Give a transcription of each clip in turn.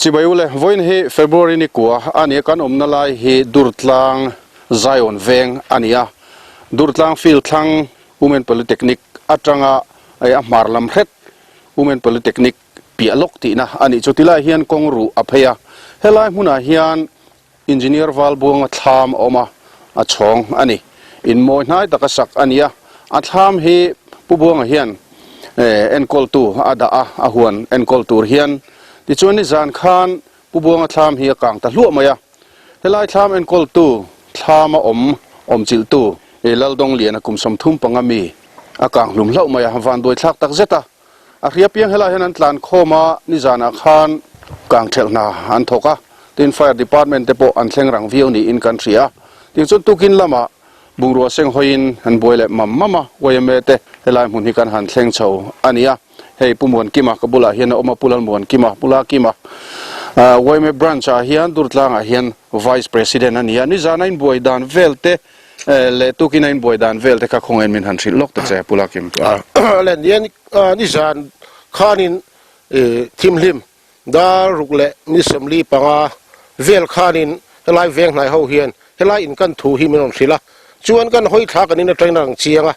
Chibai ule, vawiin hi February ni kua a ni a, kan awmna lai hi Durtlang Zion veng a ni a. Durtlang field thlang Women Polytechnic atanga a hmar lam hret Women Polytechnic piah lawk tihna a nih chu. Tilai hian kawng ruh a phei a, helai hmunah hian Engineer Valbuanga thlam a awm a, a chhawng a ni. In mawi hnai taka sak a ni a, a thlam hi Pu Buanga hian enkawltu a dah a, a huan enkawl tur hian. Tichuan nizan khan Pu Buanga thlam hi a kang ta hluah mai a, helai thlam enkawltu thlam a awm awmchilhtu Laldongliana kum 35 mi a kang hlum hlauh mai a, vanduai thlak tak zet a. A hria piang helaiah hian an tlan khawm a, nizanah khan kang thelh hna an thawk a, tin Fire Department te pawh an thleng rang viau niin kan hria a. Tin chuan tukin lamah bungrua seng hawiin an buai leh mam mam a, yma te helai hmun hi kan han thleng chho a ni a. Hei Pu Muankima ka bulah hian a awm a, Pu Lalmuankima, Pu Lakima yma branch ah hian Durtlangah hian Vice President a ni a, nizana inbuai dan vel te Le tukin a inbuai dan vel te kha khawngain min han hrilh lawk ta che Pu Lakim. Le nian nizan khanin thimhlim dar ruk leh ni 45 vel khanin helai veng hnai ho hian helai in kan thu hi min rawn hrilh a, chuan kan hawi thla kan in atangin a rang chiang a,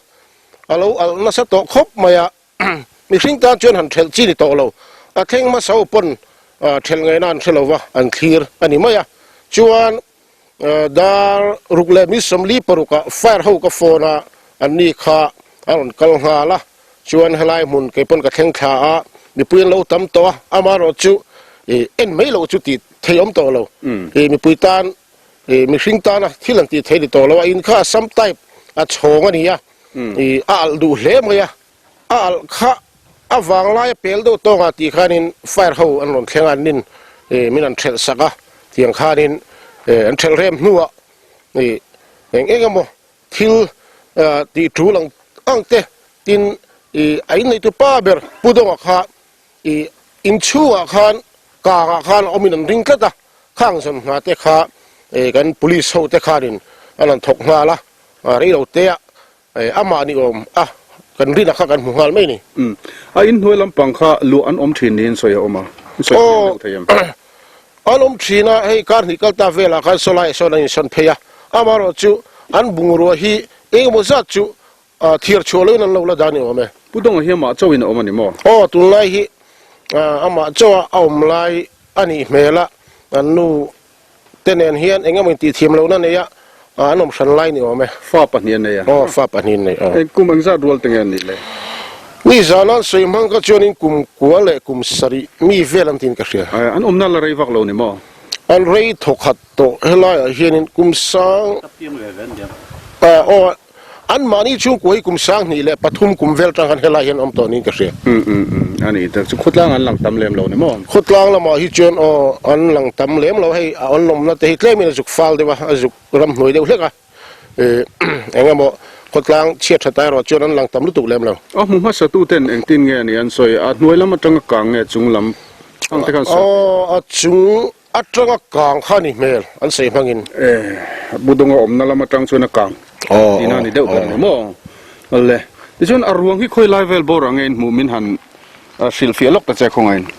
a lo alh nasa tawh khawp mai a, mihring tan chuan han thelh chi ni tawh lo, a thleng hmasa ho pawn thelh ngaihna an hre lo va, an thlir a ni mai a, chuan Dar ruk leh mi 46 ah fire ho ka phone a, an ni kha a rawn kal nghal a, chuan helai hmun kei pawn ka thleng thla a, mipui an lo tam tawh a, amaherawh chu ih en mai loh chu tih thei awm tawh lo, ih mipui tan ih mihring tana thil an tih thei ni tawh lo a, in kha a sam type a chhawng a ni a, ih a alh duh hle mai a, a alh kha a vanglai a pel deuh tawngah tih khanin fire ho an rawn thleng a, an nin ih min an thelh sak a, tiang khanin ih an thelh rem hnuah ih eng eng emaw thil tih tul ang ang te tin ih a inneitu pa ber Pu Dawnga kha ih inchhungah khan kangah khan a awmin an ring tlat a, khang zawn hna te kha ih kan police ho te khanin an han thawk nghal a, reilo te ah Amah ni awm a, kan rin a kha kan hmu nghal mai ni. Umm. A inhnuai lampang kha luah an awm thin niin sawi a awm a, in sawi thiam deuh thei em? Aw, an awm thin a, hei kar hnih kal ta velah khan sawlai ah sawn an insawn phei a, amaherawh chu an bungrua hi engemaw zat chu thiar chhuah loin an lo la dan ni awm e. Pu Dawnga hi amah chauhin a awm a ni maw? Aw, tunlai hi amah chauha a awm lai a nih hmel a, an nu te nen hian eng emaw intihthiam lohna nei a, an awm hran lai ni awm e. Fa pahnih a nei a. Aw, fa pahnih an nei aw. Eng kum engzat rual te nge an nih le? Ni zana an sawi hmang kha chuanin kum kua leh kum sarih mi vel an tiin ka hria. An awmna la rei vak lo ni maw? An rei thawkhat tawh helaiah hianin kum sang. Aw. Anmahni chhungkua hi kum 2003 kum vel tang khan helai hian awm tawh niin ka hria. Umm umm umm a ni tak chu khawtlang an lang tam lem lo ni maw? Khawtlang lamah hi chuan aw an lang tam lem lo hei a an lawmna te hi tlemin a zuk fal deuh a, a zuk ramhnuai deuh hlek a ih eng emaw khawtlang chhiat tha ta erawh chuan an lang tam lutuk lem lo. A hmu hmasa tu ten engtin nge ni an sawi a hnuai lam atanga kang nge chung lam ang te khan sawi. Aw a chung Atanga kang kha ni hmel an sawi hmangin. E, Budunga awmna lam atang chuan a kang tihna a ni deuh ber ni maw? Le, tichuan a ruang hi khawi lai vel bawrah nge in hmuh min han hrilhfiah lawk ta che khawngaiin.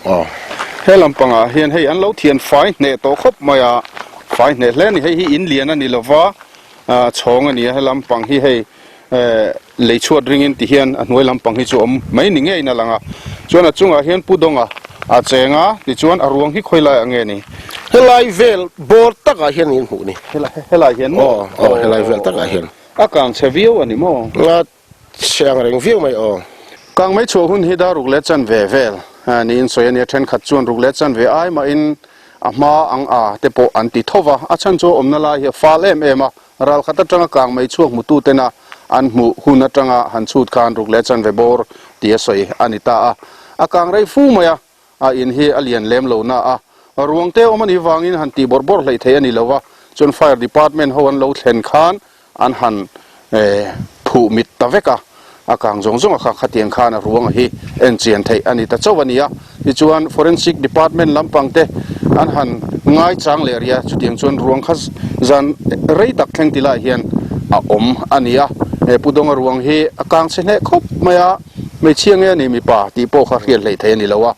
He lampangah hian hei an lo thian fai hneh tawh khawp mai a, fai hneh hle a ni. Hei hi in lian a ni lova, chhawng a ni a, he lampang hi hei lei chhuat ringin ti hian a hnuai lampang hi chu awm mai ni ngeiin a lang a, chuan a chungah hian Pu Dawnga a cheng a, tichuan a ruang hi khawi laiah nge ni? Helai vel bawr takah hian in hmuh ni. Helai hian maw? Aw, aw, helai vel takah hian. A kang chhe viau a ni maw? A chhe ang reng viau mai aw. Kang mai chhuah hun hi dar ruk leh chanve vel niin sawi a nia, thenkhat chuan ruk leh chanve ai mahin a hma ang a te pawh an ti tho va, a chhan chu a awmna lai hi a fal em em a, Ral khat atanga kang mai chhuak hmutu tena an hmuh hun atanga han chhut khan ruk leh chanve bawr tih a sawi a ni ta a. A kang rei fu mai a, a in hi a lian lem lo na a, ruang te awm a nih vangin han tih bawrh bawrh hleih theih a ni lo va, chuan Fire Department ho an lo thlen khan an han phuh mit ta vek a, a kang zawng zawng a kha khatiang khan a ruang hi en chian theih a ni ta chauh a ni a. Tichuan Forensic Department lampang te an han ngaichang leh rih a, chutiang chuan ruang kha zan rei tak thleng ti lai hian a awm a ni a. He Pu Dawnga ruang hi a kang chhe hneh khawp mai a, hmeichhia nge a ni mipa tih pawh kha hriat hleih theih a ni lo a.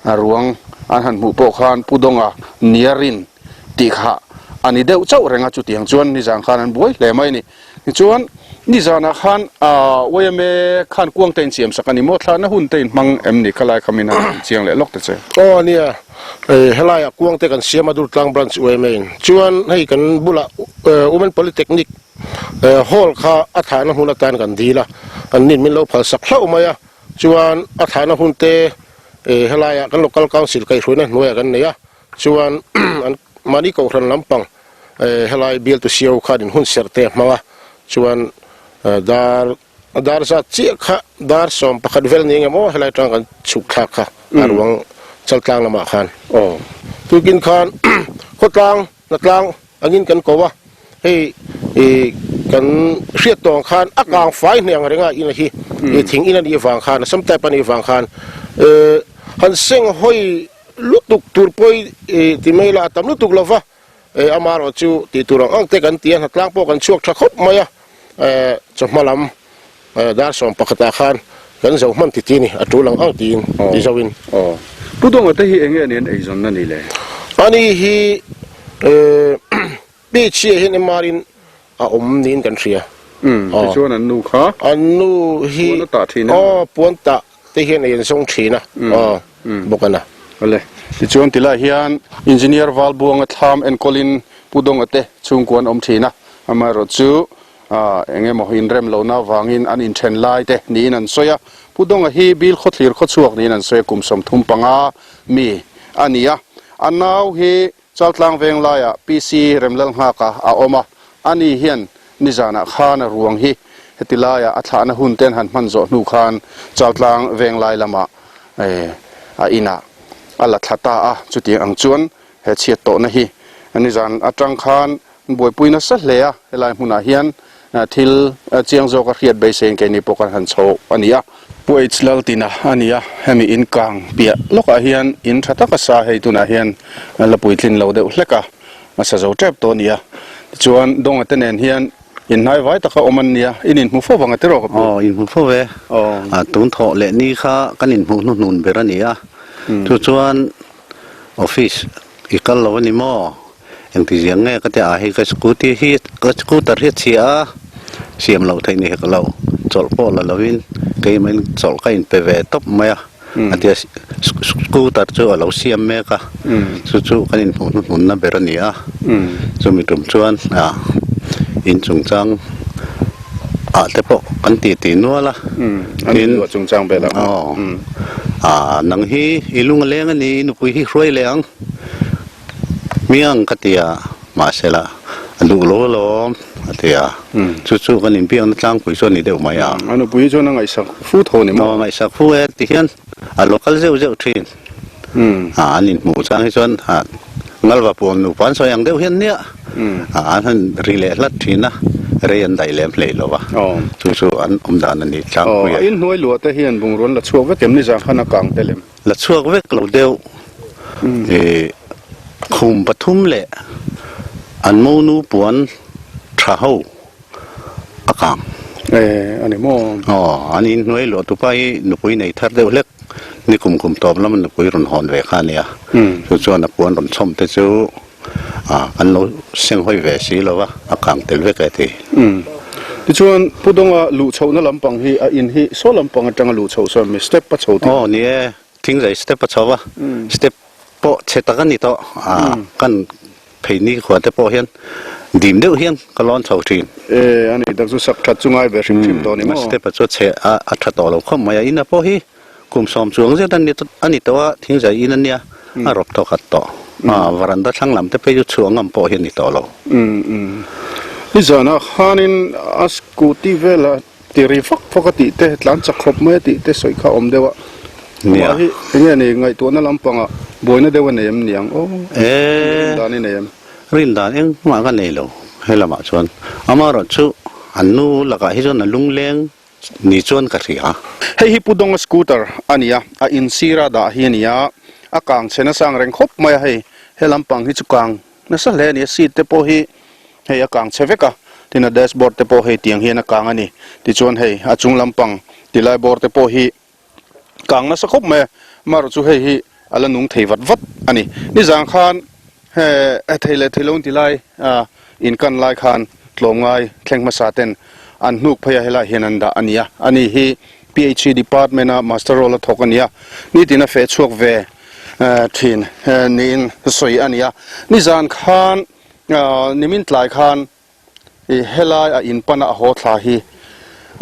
A ruang an han hmuh pawh khan Pu Dawnga Niarin tih kha a ni deuh chauh reng a, chutiang chuan nizan khan an buai hle mai a ni. Tichuan, nizanah khan yma khan kuang te insiam sak a ni maw? Thlahna hun te inhmang em ni? Khalai kha min han chiang leh lawk ta che. Aw nia, helaiah kuang te kan siam a Durtlang Branch yma in. Chuan hei kan bulah Women Polytechnic Hall kha a thlahna hmun atan kan dil a, an nin min lo phalsak hlauh mai a. Chuan a thlahna hun te helaiah kan Local Council kaihhruaina hnuaiah kan nei a, chuan an mahni kohhran lampang helai bialtu sio khan in hun serh te a hmang a, chuan dar dar zat chiah kha dar 11 vel ni engemaw helai atang kan chhuk thlak kha a ruang Chaltlang lamah khan. Tukin khan khawtlang Hnatlang angin kan ko a, hei ih kan hriat tawh ang khan a kang fai hneh ang reng a ina hi ih thing in a nih vang khan a sam type a nih vang khan eh han seng hawi lutuk tur pawh ih ti mai la a tam lutuk lo va eh amaherawh chu tih tur ang ang te kan ti a hnatlang pawh kan chhuak tha khawp mai a eh chawhma lam Dar 11 ah khan kan zo hman ti ti ni, a tul ang ang tiin ti zo in. Aw. Pu Dawnga te hi enge nen eizawnna ni le? Ani hi PHC ah hian MR in a awm niin kan hria. Umm, tichuan an nu kha? An nu hi. Puan a tah thin em? Aw, puan tah te hian ei an zawng thin a, aw, bawk a na. Awle, tichuan tilai hian Engineer Valbuanga thlam enkawlin Pu Dawnga te chhungkua an awm thin a, amaherawh chu Eng emaw inrem lohna avangin an inthen lai te niin an sawi a. Pu Dawnga hi Bil Khawthlir khawchhuak niin an sawi a, kum 35 mi a ni a. A nau hi Chaltlang veng laiah PC Remlalnghaka a awm a, ani hian nizanah khan a ruang hi heti laiah a thlahna hun te an han hman zawh hnu khan Chaltlang veng lai lamah a inah a la thla ta a. Chutiang ang chuan he chhiat tawhna hi nizan atang khan Buaipui nasa hle a, helai hmunah hian thil chiang zawk a hriat beiseiin keini pawh kan han chho a ni a. Pu H Laltina a ni a, hemi in kang piah lawkah hian in tha taka sa hei tunah hian la puitlin lo deuh hlek a, a sa zo tep tawh a ni a. Tichuan Dawnga te nen hian in hnai vai taka awm an ni a, in inhmu fo vang a tiraw ka pu? Aw, inhmu fo ve. Tun thawh leh ni kha kan inhmuh hnuhnun ber a ni a, chu chuan office i kal lo a ni maw? Engti ziang nge ka ti a hei ka scooty hi ka scooter hi a chhia a siam loh theih ni hek lo chawlh pawh la lovin keimahin chawlh ka inpe ve tawp mai a a tia scooter chu a lo siam mek a chu chu kan inhmuh hnuhnunna ber a ni a chumi tum chuan ah in chungchang ah te pawh kan ti ti nual a tin aw ah nang hi i lung a leng a ni i nupui hi hruai leh ang. Hmiang ka ti a, mahsela a duh lo alawm a ti a, chu chu kan inbiakna tlangpui chu a ni deuh mai a. A nupui chuan a ngaihsak fu tho ni maw? Aw, ngaihsak fu e ti hian a lo kal zeuh zeuh thin. An inhmuh chang hi chuan Ngalva puam nupa an sawi ang deuh hian nia an han ri leh hlat thin a, rei an daih lem hlei lo va, chu chu an awm dan a ni tlangpui a. A inhnuai luah te hian bungrua an la chhuak vek em ni zang khan a kang tel em? La chhuak vek lo deuh ih khum pathum leh an monu puan tha ho a kang. E a ni maw? Aw an inhnuai luah tupa hi nupui nei thar deuh hlek ni kum kum tawp lama nupui rawn hawn ve kha a nia. Chu chuan a puan rawn chhawm te chu ah kan lo seng hawi ve si lo va a kang tel vek e ti. Tichuan Pu Dawnga luh chhohna lampang hi a in hi saw lampang atanga luh chhoh sawn mi step a chho tih. Aw ni e, thingzai step a chho va, step pawh chhe tak a ni tawh ah kan phei ni khua te pawh hian dim deuh hian ka lawn chho thin. E a ni tak chu sak that chu ngai ve hrim hrim tawh a ni maw? Step a chu chhe a a tha tawh lo khawp mai a, in a pawh hi Kum sawm chuang zet a ni a ni tawh a, thingzai in a nia, a rawp tawh khat tawh. A varanda thlang lam te phei chu chhuah ngam pawh hi a ni tawh lo. I zanah khanin a scooty vela ti ri vak vak a tih te, tlan chak khawp mai a tih te sawi kha a awm deuh a. Nia. Amah hi enge ni ngaihtuahna lampangah buaina deuh a nei em niang aw? E. Rin dan i nei em? Rin dan engmah ka nei lo helamah chuan. Amaherawhchu an nu lakah hi chuan a lungleng Ni chuan ka hria. Hei hi Pu Dawnga scooter a ni a, a insira dah hi a ni a, a kang chhe nasa ang reng khawp mai a hei, he lampang hi chu kang nasa hle a ni a, seat te pawh hi hei a kang chhe vek a, tin a dashboard te pawh hei tiang hian a kang a ni, tichuan hei a chung lampang tilai bawr te pawh hi kang nasa khawp mai a, amaherawhchu hei hi. a la nung thei vat vat a ni. Nizan khan he thei leh thei lo an ti lai in kan lai khan tlawmngai thleng hmasa ten an hnuk phei a helaiah hian an dah a ni a. Ani hi PHE department a master role a thawk a ni a, nitin a feh chhuak ve thin niin sawi a ni a. Nizan khan nimin tlai khan I helai a in pana a haw thla hi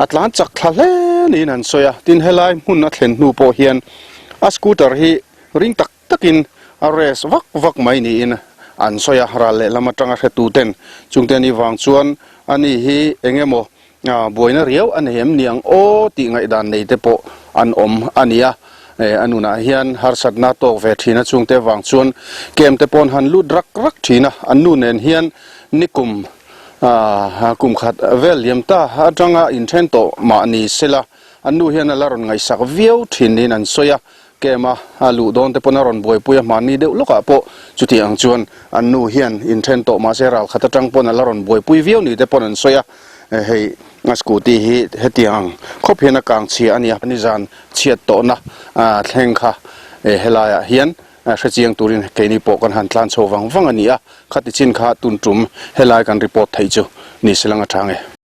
a tlan chak thla hle niin an sawi a, tin helai hmun a thlen hnu pawh hian a scooter hi ring tak takin a race vak vak mai niin an sawi a, ral lehlam atanga hretu ten chungte anih vang chuan ani hi eng emaw buaina riau a nei em ni ang aw tih ngaihdan nei te pawh an awm a ni a, a nunah hian harsatna tawk ve thin a chungte vang chuan kem te pawn han lut rak rak thin a, an nu nen hian Nikum kum khat vel liam ta atanga inthen tawh mah ni sela, an nu hian a la rawn ngaihsak viau thin niin an sawi a, Kema a luh dawn te pawn a rawn buaipui a, hmanni deuh lawkah pawh chuti ang chuan an nu hian inthen tawh mah se ral khat atang pawn a la rawn buaipui viau ni te pawn an sawi a, hei a scooty hi hetiang ang khawp hian a kang chhia a nia, nizan chhiat tawhna thleng kha helaiah hian Hrechiang turin keini pawh kan han tlan chho vang vang a ni a, khati chin kha tun tum helai kan report theih chu ni se lang a tha nge.